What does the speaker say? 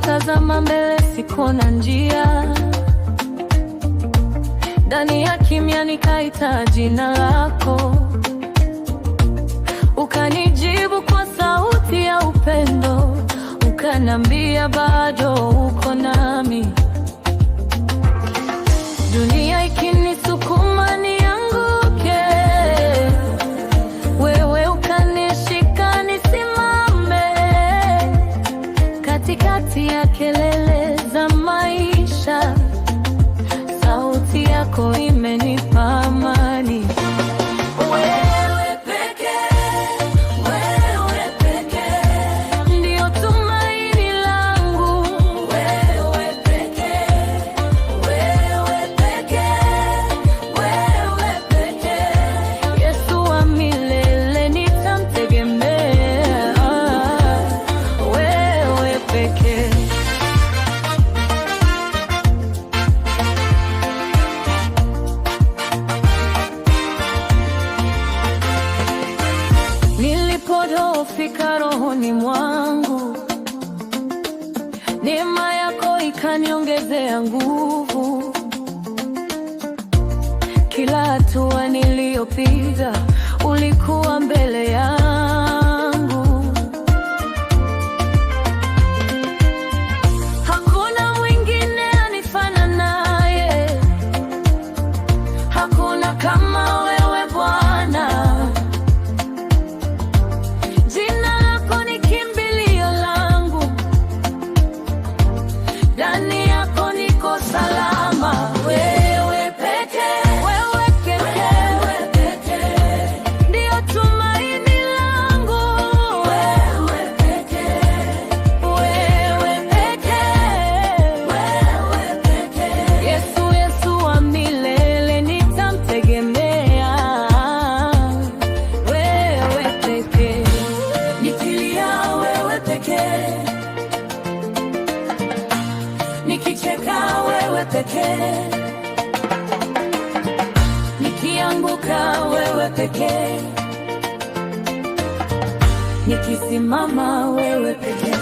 Nilipotazama mbele sikuona njia, ndani ya kimya nikaita jina lako, ukanijibu kwa sauti ya upendo, ukanambia bado uko nami. Dunia ikinisukuma nianguke, wewe ukanishika nisimame. Katikati ya kelele za maisha, sauti yako imenipa amani. Wewe pekee, wewe pekee ndio tumaini langu. Wewe pekee, wewe pekee, wewe pekee, Yesu wa milele nitamtegemea. Wewe pekee. Nilipodhoofika rohoni mwangu, neema yako ikaniongezea nguvu. Kila hatua niliyopiga ulikuwa mbele yangu. Hakuna mwingine anifananaye, hakuna kama wewe Bwana. Jina lako ni kimbilio langu, ndani yako niko salama. Wewe pekee, wewe pekee ndio tumaini langu. Wewe pekee, wewe pekee, wewe pekee, Yesu, Yesu wa milele nitamtegemea. Wewe pekee, nikilia wewe pekee, nikicheka wewe pekee, nikianguka wewe pekee, nikisimama wewe pekee.